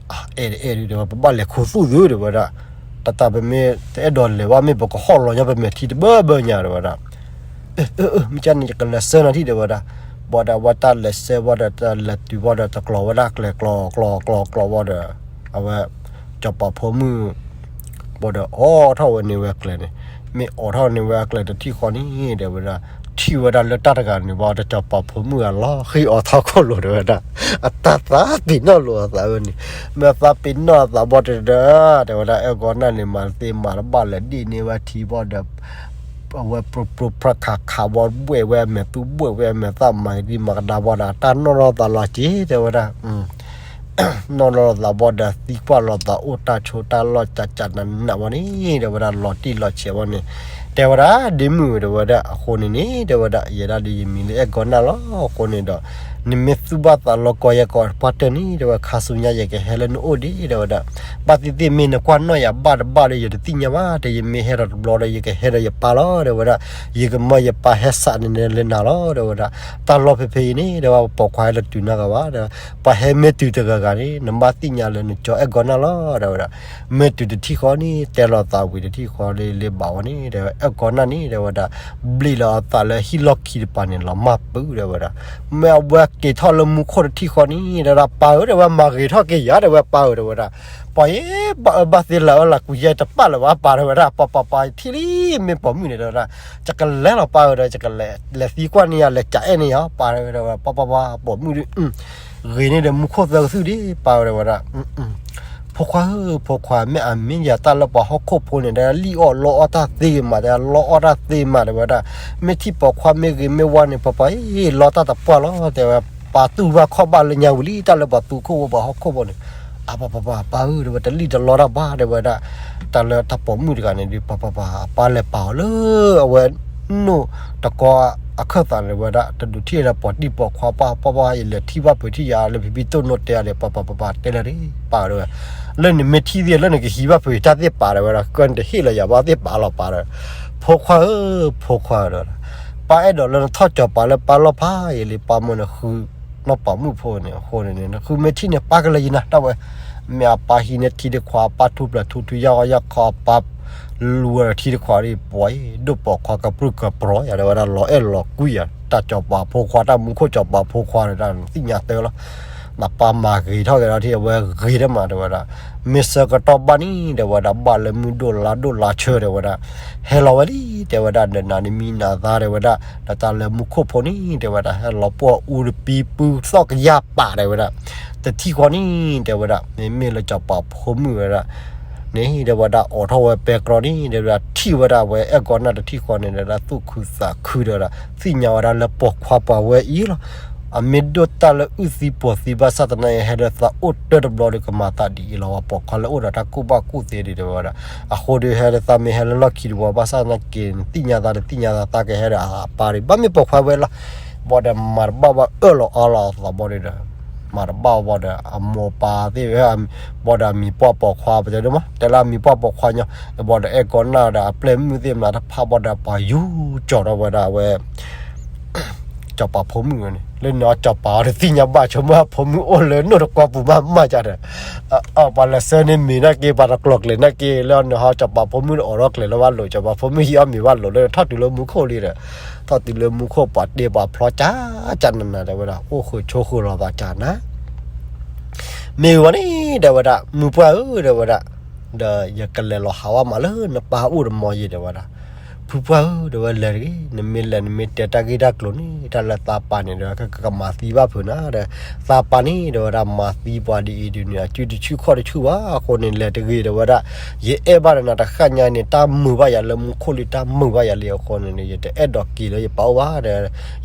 အဲၣ်တအဲၣ်ဒု တဲဝဲ, ပဘၣ်လဲၤခူသူၣ်သု တဲဝဲဒၣ်. တၢ်တၢ်ပမ့ၢ်တအဲၣ်ဒိးလဲၤဘၣ် မ့ၢ်ပကဟီၣ်လီၤညီ ပမဲာ်ထံတဘၢဘၢညါ တဲဝဲဒၣ်. မ့ၢ်ကန့ၣ် ယကလဲၤဆှၢနၤထံၣ် တဲဝဲဒၣ်. ဘၣ်ဒီးအဝဲတၢ်လဲၤဆှၢဘၣ်ဒီး တၢ်လဲၤတုၤဘၣ်ဒီး တကျိၤဝဲဒၣ်ကျဲ ကျိၤကျိၤကျိၤကျိၤဘၣ်ဒီး အဝဲ စီၤပၤဖိမုၣ် ဘၣ်ဒီးအိးထီၣ်ဝဲန့ၢ်ဝဲအကျဲန့ၣ်, မ့ၢ်အိးထီၣ်န့ၢ်ဝဲအကျဲတထံၣ်ဃီန့ၣ် တဲဝဲဒၣ်, ထံၣ်ဝဲဒၣ်လၢတၢ်တဂၤန့ၣ်ဘၣ်ဒီး စီၤပၤဖိမုၣ်အလီၤဃံၤအီၤထီၣ်ခိၣ်လိၤ တဲဝဲဒၣ်. အတၢ်သးပ့ၤနီၣ်လိာ်အသးဝဲန့ၣ်, မ့ၢ်သးပ့ၤနီၣ်အသးဘၣ်ဒီး တဲဝဲဒၣ်, အဲၣ်ကီနၢ်န့ၣ် မၤတသ့မၤတဘၣ်လၢၤ ဒ်န့ၢ်ဝဲထံဘၣ်ဒီး အဝဲပြိပြိပြါခးခးဘၣ် ဘှဲၣ်ဝဲအမဲာ်သူ ဘှဲၣ်ဝဲအမဲာ်သၣ် မၤကဒံမၤကဒါဘၣ်ဒီး တၢ်နီၢ်ထီၣ်သးလီၤက့ၤ တဲဝဲဒၣ်. နီၢ်ထီၣ်သးဘၣ်ဒီး သံကွၢ်လိာ်သးအိၣ်တၢ်ဆိးတၢ်လီၢ် ကကနးနးဘၣ်န့ၣ် တဲဝဲဒၣ်, လီၤတံၢ်လီၤဆဲးဘၣ်န့ၣ်, တဲဝဲဒၣ်, ဒ့မုၣ် တဲဝဲဒၣ်, အဃိန့ၣ်န့ၣ် တဲဝဲဒၣ်, ယဲဒၣ်ဒီးယမံၤလၢအဲၣ်ကီနၢ်လီၤ. အဃိန့ၣ်ဒီး နမ့ၢ်သူၣ်ဘၣ်သးလီၤကီယဲကီးပှၢ်တၢၢ်န့ၣ် တဲဝဲ, ခါဆူညါယကဟဲလၢနအိၣ်ဒံး တဲဝဲဒၣ်. ဘၣ်သ့ၣ်သ့ၣ် မ့ၢ်နကွၢ်နီၣ်ယၤဘၣ်တဘၣ်ဒီး ယတသ့ၣ်ညါဘၣ်, တဲ, ယမ့ၢ်ဟဲဒီးတဘျီဒီး ယကဟဲဒီးယပၢ်လီၤ တဲဝဲဒၣ်. ယကမၢယပၢ်ဟဲစးန့ၣ်လၢနၤလီၤ တဲဝဲဒၣ်. တၢ်လီၢ်ဖဲဖဲအံၤန့ၣ် တဲဝဲ, ပိာ်ခွါဟဲလၢတုၤနီတဂၤဘၣ် တဲဝဲ, ပှၤဟဲမ့ၢ်တုၤတဂၤဂၤန့ၣ် နဘၣ်သ့ၣ်ညါလၢနကၠီအဲၣ်ကီနၢ်လီၤ တဲဝဲဒၣ်. မ့ၢ်တုၤတထံၣ်ဃီန့ၣ် တဲလီၤသးဝံၤတထံၣ်ဃီလၢလၢဘၣ်ဝဲန့ၣ် တဲဝဲ, အဲၣ်ကီနၢ်န့ၣ် တဲဝဲဒၣ်, ဘျံးလီၤအသးလၢဟံၣ်လီၢ်ခံတပၤန့ၣ် လီၤမၢ်ပုၢ် တဲဝဲဒၣ်. မ့ၢ်အဝဲက့ၤထီၣ်လၢမူခိၣ်တထံၣ်ဃီန့ၣ် တဲဝဲဒၣ်, ပၢ်ဧၢ တဲဝဲ, မၤဂ့ၤထီၣ်က့ၤယၤ တဲဝဲ, ပၢ်ဧၢ တဲဝဲဒၣ်. ပှၤအံၤ ဘၣ်အၢဘၣ်သီလၢအလၢ်ကွံယဲတပာ်လၢၤဘၣ် ပၢ် တဲဝဲဒၣ်. ပၢ်ပၢ်ပၢ် ထံၣ်လံ မ့ၢ်ပိာ်မုၣ်န့ၣ် တဲဝဲဒၣ်, ယကလဲၤလီၤ ပၢ်ဧၢ ဒီး ယကလဲၤသံကွၢ်န့ၢ်ယၤ လဲၤကအဲၣ်န့ၢ်ယၤ ပၢ် တဲဝဲဒၣ်. ပၢ်ပၢ်ပၢ် ပိာ်မုၣ်ဒုး ဂ့ၤန့ၢ်ဒီးမူခိၣ်သၢကသုၣ်ဒံး ပၢ် တဲဝဲဒၣ်. ဖိခွါဧၢ ဖိခွါ, မ့ၢ်အမ့ၢ်ယၤတၢ်လၢပှၤဟီၣ်ခိၣ်ဖိန့ၣ် တဲ လံၣ်အီၣ်လီအီၣ်တၢ်သ့မး တဲ လီအီၣ်တၢ်သ့မး တဲဝဲဒၣ်. မ့ၢ်ထံၣ်ပိာ်ခွါမ့ၢ်ဂ့ၤမ့ၢ်ဝါန့ၣ် ပၢ်ပၢ်အံၤ လီတၢ်တပှၢ်လီၤ တဲဝဲ. ပၢ်တူၢ်ဘၣ်ခီၣ်ဘၣ်လၢညါဝံၤလံ တၢ်လၢပှၤသူခိၣ်ဖိပှၤဟီၣ်ခိၣ်ဖိန့ၣ်. အၢ ပၢ်ပၢ်ပၢ် ပၢ်ဧၢ တဲဝဲ, တလံၣ်တလီတၢ်ဘၣ် တဲဝဲဒၣ်. တၢ်လၢတၢ်ပိာ်မုၣ်တဂၤန့ၣ်ဒီး ပၢ်ပၢ်ပၢ် အပၢ်လဲၤပာ်အီၤလၢအဝဲ နိၣ်တကီအခၢၣ်သးန့ၣ် တဲဝဲဒၣ်, တဒုးထံၣ်လၢပှၤတံၢ်ပိာ်ခွါ ပၢ်ပၢ်ပၢ် ယလဲၤထံၣ်ဘၣ်ဖုးထံၣ်ယၤလၢဖံဖံတိၢ်နိတဲအီၤဒီး ပၢ်ပၢ်ပၢ်ပၢ် တဲလၢၤဒံး ပၢ် တဲဝဲ. လၢနမ့ၢ်ထံၣ်သ့ၣ် လၢနကဟံးဘၣ်ဖုးတၢ်သ့ၣ် ပၢ် တဲဝဲဒၣ်, ကၢန့ၣ်တဟ့ၣ်လီၤယၤဘၣ်သ့ၣ် ပၢ်လီၤ ပၢ် တဲဝဲ. ဖိခွါဧၢ ဖိခွါ တဲဝဲဒၣ်, ပၢ်အဲၣ်ဒိးလၢနထီၣ်ကၠီၤပၤလၢပၢ်လီၢ်ဖးယံာ်လံ ပၢ်မၢနဃု နီၢ်ပိာ်မုၣ်ဖိန့ၣ် အဃိန့ၣ်န့ၣ် နဃုမ့ၢ်ထံၣ်န့ၣ် ပၢ်ကလဲၤယံၤနၤ တဲဝဲ. မ့ၢ်အပၢ်ဟံးန့ၢ်ထံတခွး ပၢ်ထူပျၢၤထူထူယၢ်ဂီၢ်ယၢ်ခီ ပၢ်လူၤဝဲဒီးထံတခွးဒီး ပှၤအံၤ ဒိၣ်ပိာ်ခွါကပြုၢ်ကပြီၤယၤ တဲဝဲဒၣ်, လီၤအဲၣ်လီၤကွံယၤ တၢ်ကၠီၤပၤဖိခွါ တၢ်မူခိၣ်ကၠီၤပၤဖိခွါန့ၣ် တၢ်သ့ၣ်ညါတၢ်လီၤ. နပၢ်မၤဂ့ၤထီၣ်က့ၤဒီးထံ အဝဲဂ့ၤတမး တဲဝဲဒၣ်. မ့ၢ်ဆၢကတီၢ်ဘၣ်န့ၣ် တဲဝဲဒၣ်, ဘၣ်လၢမုၢ်ဒိၣ်လါဒိၣ်လါဆၢ တဲဝဲဒၣ်, ဟဲလီၤဝဲလံ တဲဝဲဒၣ်, ဒီးနၤန့ၣ်မံနၤသါ တဲဝဲဒၣ်, ဒီးတၢ်လၢမူခိၣ်ဖိန့ၣ် တဲဝဲဒၣ်, ဟဲလီၤပှီၢ်အူတပံပူသီၣ်ကယၢ်ပာ် တဲဝဲဒၣ်. တထံၣ်ဃီန့ၣ် တဲဝဲဒၣ်, မ့မ့ၢ်လၢစီၤပၤဖိမုၣ်ဝဲဒၣ် န့ၣ် တဲဝဲဒၣ်, အိးထီၣ်ဝဲပဲတြီန့ၣ် တဲဝဲဒၣ်, ထံၣ်ဝဲဒၣ်ဝဲအဲၣ်ကီနၢ်တထံၣ်ဃီန့ၣ် တဲဝဲဒၣ်, သူၣ်ခုသးခု တဲဝဲဒၣ်, သ့ၣ်ညါဝဲဒၣ်လၢပိာ်ခွါပှၤဝဲအံၤလီၤ. အမ့ၢ်ဒိၣ်တၢ်လၢအုၣ်သံပိာ်သံဘၣ်ဆၣ်သနာ်က့ ဟဲဒီးသးအိၣ်တၢတဘျီဒီး ကမၤသးဒ်အံၤလီၤ. ပှၤပိာ်ခွါလၢအိၣ်ဒီးတၢ်ကူၣ်ဘၣ်ကူၣ်သ့ဒံး တဲဝဲဒၣ်. အဃိဒီး ဟဲဒီးသးမ့ၢ်ဟဲလၢလီၢ်ခံတဝီ ဘၣ်ဆၣ်သနာ်က့ နသ့ၣ်ညါသး တသ့ၣ်ညါသး သးကဟဲဒီးအပၢ်ဒီး ဘၣ်မ့ၢ်ပိာ်ခွါဝဲလီၤ. ဘၣ်ဒီးမၤတဘၣ်ဘၣ် အၢၣ်လီၤအီလီၤအသးဘၣ်ဒီး မၤတဘၣ်ဘၣ်ဒီး အမိၢ်ပၢ်သ့ၣ်ဝဲ ဘၣ်ဒီးအမံၤပှၢ်ပိာ်ခွါ ပတဲဒိၣ်မး တဲလၢအမံၤပှၢ်ပိာ်ခွါညီ ဘၣ်ဒီးအဲၣ်ကီနၢ်ဒီးအပျဲၢ်မုၣ်သ့ၣ်မနုၤတဖၣ် ဘၣ်ဒီးပှၤယူၤကၠီၤထီၣ်ဝဲဒၣ်ဝဲ စီၤပၤဖိမုၣ်ဝဲန့ၣ် လၢန့ၣ်အီၤ စီၤပၤအီၤတသ့ၣ်ညါဘၣ် ဆိကမိၣ်အဖိမုၣ်အိၣ်လၢနိၣ်တကီပူၤမးမးကဒီး ပှၤလဲၤဆှၢန့ၢ်မ့ၤနာ်က့ ပှၤတကျိၤကျဲၤနာ်က့ လၢန့ၣ်ဟီ စီၤပၤဖိမုၣ်အိးထီၣ်ကျဲၤလၢဘၣ်လိာ် စီၤပၤဖိမုၣ်ဟံးအီၣ်မ့ၤဘၣ်လိာ်လၢထီၣ်တုၤလၢမူခိၣ်လံဒီး ထီၣ်တုၤလၢမူခိၣ် ပှၤတ့ပှၤဖျီကၢ်ကၢ်နးနး တဲဝဲဒၣ် အိၣ်ဃုာ်ဆိးဃုာ်လိာ်သးကၢ်နး မ့ၢ်ဝဲန့ၣ် တဲဝဲဒၣ် မုၢ်ပှၢ်ဧၢ တဲဝဲဒၣ် ဒီးယကလဲၤလီၤဟးဝဲမးလၢနပၢ်အိၣ်တမီၤယံၤ တဲဝဲဒၣ် ဖုပှၢ်ဧၢ တဲဝဲ လဲၤတဂ့ၤ နမ့ၢ်လဲၤ နမ့ၢ်တဲတၢ်ဂ့ၢ်တၢ်ကျိၤန့ၣ် တၢ်လၢသးပာ်န့ၣ်ဒီး ကကမၤသံဘၣ်ဖုးနၤဒီး သးပာ်န့ၣ် တဲဝဲဒၣ် မၤသံပှၤဒ်အံၤဒ်န့ၣ် အစုတဆူၣ်ခီၣ်တဆူၣ်ဘၣ် အဃိန့ၣ် လဲၤတဂ့ၤ တဲဝဲဒၣ် ယအဲၣ်ဘၣ်ဒီးနၤတဃၣ်ညါန့ၣ် တၢ်မုာ်ဘၣ်ယၤလၢမူခိၣ်လံ တၢ်မုာ်ဘၣ်ယၤလံ အဃိန့ၣ် ယတအဲၣ်ဒိးက့ၤလၢယပၢ်အိၣ်ဘၣ်ဒီး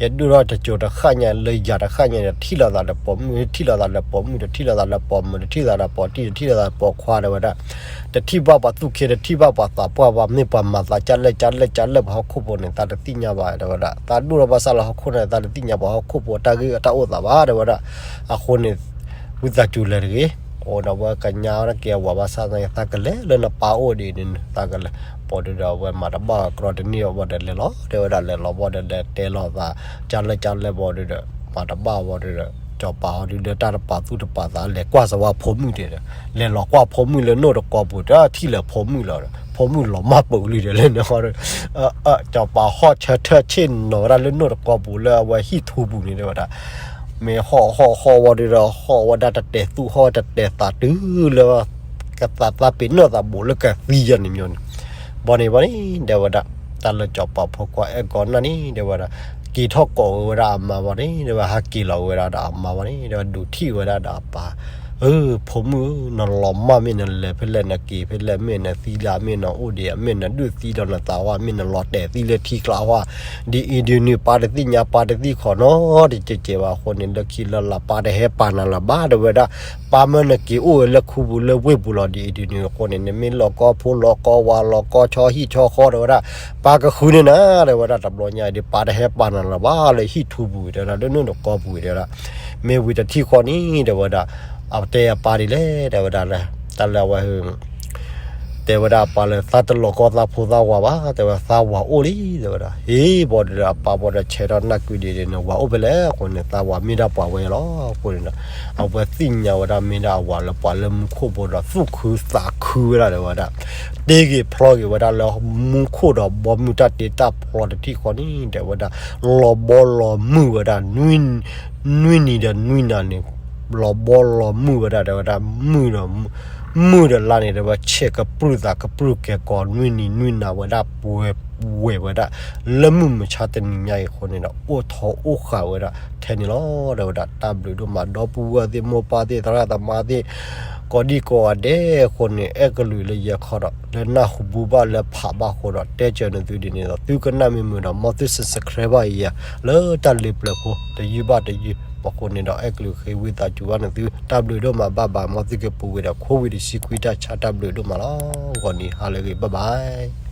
ယဒိၣ်ထီၣ်တစိၤတဃၣ်ညါလၢယၤတဃၣ်ညါဒီး ထံၣ်လိာ်သးဒီးပိာ်မုၣ် ထံၣ်လိာ်သးလၢပိာ်မုၣ် တထံၣ်လိာ်သးလၢပိာ်မုၣ် တထံၣ်လိာ်သးဒီးပိာ်တံၢ် တထံၣ်လိာ်သးပိာ်ခွါ တဲဝဲဒၣ် တထံၣ်ဘၣ်ပှၤသူၣ်က့ တထံၣ်ဘၣ်ပှၤသးပှၢ်ဘၣ် မ့ၢ်ပှၤမၤသးကၢ်လဲၢ်ကၢ်လဲၢ်ကၢ်လဲၢ် ပှၤဟီၣ်ခိၣ်ဖိန့ၣ် သးတသ့ၣ်ညါဘၣ် တဲဝဲဒၣ် သးဒိၣ်ထီၣ်ဘၣ်ဆၣ်လၢဟီၣ်ခိၣ်န့ၣ် သးတသ့ၣ်ညါပှၤဟီၣ်ခိၣ်ဖိတၢ်ဂ့ၢ်တၢ်အိၣ်သးဘၣ် တဲဝဲဒၣ် အဃိန့ၣ် ဝံသးစူၤလဲၤတဂ့ၤ အိၣ်ဒီးဝဲကညးနာ်က့အဝၤဘၣ်ဆၣ်သနာ်က့ သးကလဲၤလၢနပၢ်အိၣ်ဒ်န့ၣ် သးကလဲၤ ဘၣ်ဒီးအဝဲမၤတဘၣ်အီၤ ကြီတန့ၢ်အီၤဘၣ်ဒီး လဲၤလီၤ တဲဝဲဒၣ် လဲၤလီၤဘၣ်ဒီး လဲၤတဲလီၤသး ကၢ်လဲၢ်ကၢ်လဲၢ်ဘၣ်ဒီး မၤတဘၣ်ဘၣ်ဒီး စီၤပၤဟီဒုဒီး တၢ်တပာ်သူၣ်တပာ်သး လဲၤကွၢ်စၢၤဝဲဖိမုၣ်တဲဒီး လဲၤလီၤကွၢ်ဖိမုၣ်လၢနိၣ်တကီပူၤ တထံၣ်လၢၤဖိမုၣ်လီၤဒီး ဖိမုၣ်လီၤမၢ်ပူၤလံဒီး လၢန့ၣ်ဟီဒီး စီၤပၤဟီၣ်ဆၢထၢၣ်ဆ့ၣ်နီၤဝဲဒၣ် လၢနိၣ်တကီပူၤလၢအဝဲဟံၣ်ထူပူၤန့ၣ် တဲဝဲဒၣ် မ့ၢ်ဟီၣ်ဟီၣ်ဟီၣ်ဝဲဒီး ဟီၣ်ဝဲဒၣ်တတဲာ်သူၣ်ဟီၣ်တတဲာ်သးတုၤလၢ ကသးသးပ့ၤနီၣ်သးဘိးလၢကသံယၤန့ၣ်မီၤန့ၣ် ဘၣ်န့ၣ်ဘၣ်န့ၣ် တဲဝဲဒၣ် တၢ်လၢစီၤပၤဖိခွါအဲၣ်ကီနၢ်န့ၣ် တဲဝဲဒၣ် က့ၤထီၣ်ကိးဝဲဒၣ်အမါဘၣ်န့ၣ် တဲဝဲ ဟးက့ၤလီၤဝဲဒၣ်ဒီးအမါဘၣ်န့ၣ် တဲဝဲ ဒုးထံၣ်ဝဲဒၣ်ဒီးအပၢ် အၢ ဖိမုၣ်ဧၢ နလီၤမၢ်မ့ၢ်နလဲၤဖဲလဲၣ် နက့ၤဖဲလဲၣ် မ့ၢ်နသံလၢမ့ၢ်နအိၣ်ဒံး မ့ၢ်နဒုးသံဒီးနသးဝါ မ့ၢ်နလီၤတဲာ်သံလၢထံကျါဟီ ဒ်အံၤဒ်နုၤ ပၢ်တသ့ၣ်ညါ ပၢ်တသံၣ်ခီနီတကဲးကဲးဘၣ်အဃိန့ၣ် လၢခံလၢလာ် ပၢ်တဟဲပာ်နၤလၢၤဘၣ် တဲဝဲဒၣ် ပၢ်မၢနက့ၤအိၣ်ဝဲလၢခူပူၤလၢဝ့ၢ်ပူၤလီၤ ဒ်အံၤဒ်နုၤအဃိန့ၣ် နမ့ၢ်လီၤကီဖိလီၤကီဝါ လီၤကီဆီဟံၣ်ဆီဃီ တဲဝဲဒၣ် ပၢ်ကဃုန့ၢ်နၤ တဲဝဲဒၣ် တဘျီညါအံၤဒ် ပၢ်တဟဲပာ်နၤလၢၤဘၣ်လၢဟံၣ်ထူပူၤ တဲဝဲဒၣ် လၢနိၣ်တကီပူၤ တဲဝဲဒၣ် မ့ၢ်ဝံၤတထံၣ်ဃီန့ၣ် တဲဝဲဒၣ် အတဲအပၢ်ဒ်လဲၣ် တဲဝဲဒၣ်လၢ တၢ်လၢအဝဲ တဲဝဲဒၣ်အပၢ်လၢ သးတလီၤကီသးဖိသးဝၤဘၣ် တဲဝဲ သးဝၤအိၣ်လံ တဲဝဲဒၣ် ဟ့ၣ်ဘီဒီး အပၢ်ဘီဒီးဆဲးထီၣ်နၢ်ကုဒံးဒ်န့ၣ် ဝၤအိၣ်ဖဲလဲၣ်အဃိန့ၣ် သးဝၤမ့ၢ်ဒၣ်ပှၤဝဲလီၤ အဃိန့ၣ်ဒီး အဝဲသ့ၣ်ညါဝဲဒၣ်မ့ၢ်ဒၣ်အဝၤလၢပှၤလၢမူခိၣ်ဖိဒီး သူၣ်ခုသးခုဝဲဒၣ် တဲဝဲဒၣ် တ့ဂ့ၤဖျီဂ့ၤဝဲဒၣ်လၢမူခိၣ်ဒီးဘီမုၢ်တၢ်တ့တၢ်ဖျီတထံၣ်ဃီန့ၣ် တဲဝဲဒၣ် လီၤဘီလီၤမုၢ်ဝဲဒၣ် နွံနံၤဒီးနွံနၤန့ၣ် လီၤဘီလီၤမုၢ်ဝဲဒၣ် တဲဝဲဒၣ် မုၢ်ဒီး မုၢ်ဒီးလါန့ၣ် တဲဝဲ ဆဲးကပြုၢ်သးကပြုၢ်ကဲၤကီး နွံနံၤနွံနၤဝဲဒၣ် ပှဲၤဝဲဒၣ် လၢမုၢ်မဆါတနံၤညါအံၤအဃိန့ၣ်ဒီး အိၣ်ထီၣ်အိၣ်ဃာ်ဝဲဒၣ်ထဲန့ၣ်လီၤ တဲဝဲဒၣ် တၢ်ဘျုးဒိၣ်မး ဒီပုၢ်ဝဲၢ်သ့ၣ် မိၢ်ပၢ်သ့ၣ် သရၣ်သမါသ့ၣ် ကိးဒံကိးဂၤဒဲးအဃိန့ၣ် အဲၣ်ကလုာ်လၢယဲခီဒီး လၢနၢ်ဟူဘၣ်လၢဖးဘၣ်အဃိဒီး တဲစၢၤနသုဒ်န့ၣ်ဒီး သုကနၣ်မ့ၢ်မုာ်ဒီး မ်သု subscribe ဘၣ်အံၤယၤ လၢတၢ်လ့ပျၢၤဖိ တယုၢ်ဘၣ်တယုၢ် အဃိန့ၣ်ဒီး အဲၣ်ကလုာ်ဃ့ဝံသးစူၤဘၣ်နသု တၢ်ဘျုးဒိၣ်မး bye bye မ်သုကပူၤကွံာ်ဒီး ခိဝံၤတဆံခွံတၢ်ဆါ တၢ်ဘျုးဒိၣ်မးလီၤ ဂီၤနံၤဟါလၢအဂ့ၤ bye bye